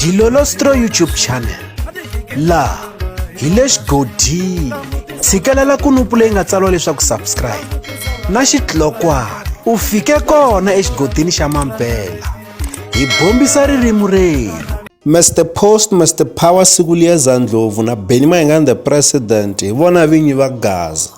Dilolostro YouTube channel laha hi le xigodini tshikelela kunupu leyi nga tsariwa leswaku subscribe na xitlokwana u fike kona exigodini xa mampela hi bombisa ririmi rerhu. Mister Post, Mister Power Sikuliyeza Ndlovu na Benny Mayengani the President hi vona vinyi va Gaza.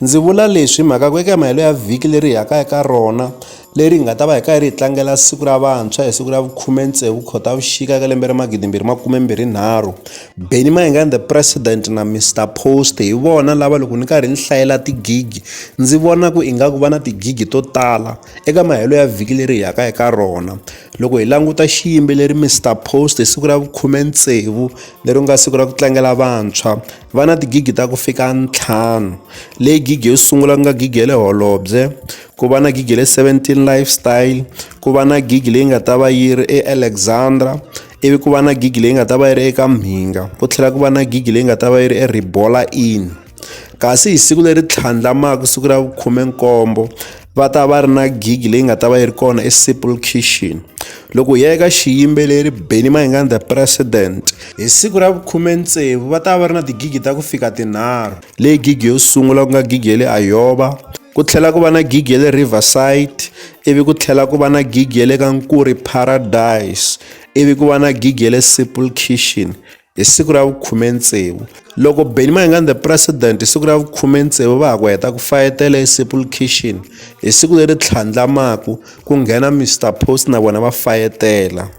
Ndzi vula leswi hi mhaka ku eka mahelo ya vhiki leri hi yaka eka rona leri hi nga ta va hi karhi hi tlangela siku ra vantshwa hi siku ra vukhume-tsevu Khotavuxika eka lembe ra magidimbirhi makume mbirhi nharhu, Benny Mayengani the President na Mister Post hi vona lava loko ni karhi ni hlayela tigigi ndzi vona ku ingaku va na tigigi to tala eka mahelo ya vhiki leri hi yaka eka rona. Loko hi languta xiyimbeleri Mister Post hi siku ra vukhume-tsevu leri nga siku ra ku tlangela vantshwa va na tigigi ta ku fika ntlhanu. Leyi gigi yo sungula ku nga gigi ya le Holobye, ku va na gigi ya le 17 Lifestyle, ku va na gigi leyi nga ta va yi ri eAlexandra, ivi ku va na gigi leyi nga ta va yi ri eka Mhinga, ku tlhela ku va na gigi leyi nga ta va yi ri eRibola Inn. Kasi hi siku leri tlhandlamaka siku ra vukhume-nkombo va ta va ri na gigi leyi nga ta va yi ri kona eSimple Kitchen. Loko hi ya eka xiyimbeleri Benny Mayengani the President hi siku ra vukhume-tsevu va ta va ri na tigigi ta ku fika tinharhu. Leyi gigi yo sungula ku nga gigi ya le Ayoba, ku tlhela ku va na gigi ya le Riverside, ivi ku tlhela ku va na gigi ya le ka Nkuri Paradise, ivi ku va na gigi ya le Simple Kitchen hi siku ra vukhume-tsevu. Loko Benny Mayengani the President hi siku ra vukhume-tsevu va ha ku heta ku fayetela eSimple Kitchen, hi siku leri tlhandlamaka ku nghena Mister Post na vona va fayetela.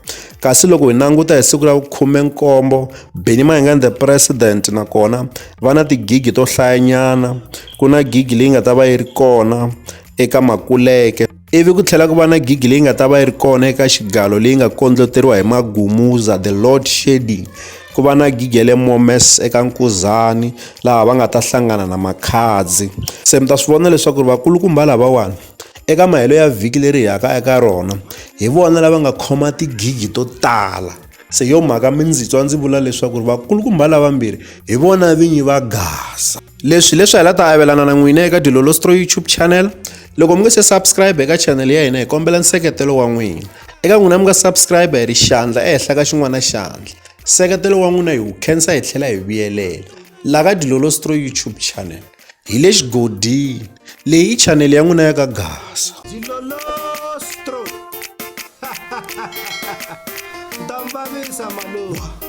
Kasi loko hi languta hi siku ra vukhume-nkombo Benny Mayengani the President nakona va na tigigi to hlayanyana, ku na gigi leyi nga ta va yi ri kona eka Makuleke, ivi ku tlhela ku va na gigi leyi nga ta va yi ri kona eka Xigalo leyi nga kondleteriwa hi Magumuza the Lord Shedding, ku va na gigi ya le Momes eka Nkuzani laha va nga ta hlangana na Makhadzi. Se mi ta swi vona leswaku vakulukumba lavawani eka mahelo ya vhiki leri hi yaka eka rona hi vona lava nga khoma tigigi to tala. Se yo mhaka mi ndzi twa ndzi vula leswaku vakulukumba lavambirhi hi vona vinyi va Gaza. Leswi leswi hi la ta avelana na n'wina eka Dilolostro YouTube channel. Loko mi nga se subscribe eka channel ya hina hi kombela nseketelo wa n'wina. Eka n'wina mi nga subscribe hi ri xandla ehenhla ka xin'wana xandla. Nseketelo wa n'wina hi wu khensa hi tlhela hi vuyelela. La ka Dilolostro YouTube channel hi le xigodini. Leyi i channel ya n'wina ya ka Gaza. Dilolostro. Nta mi vavisa malume.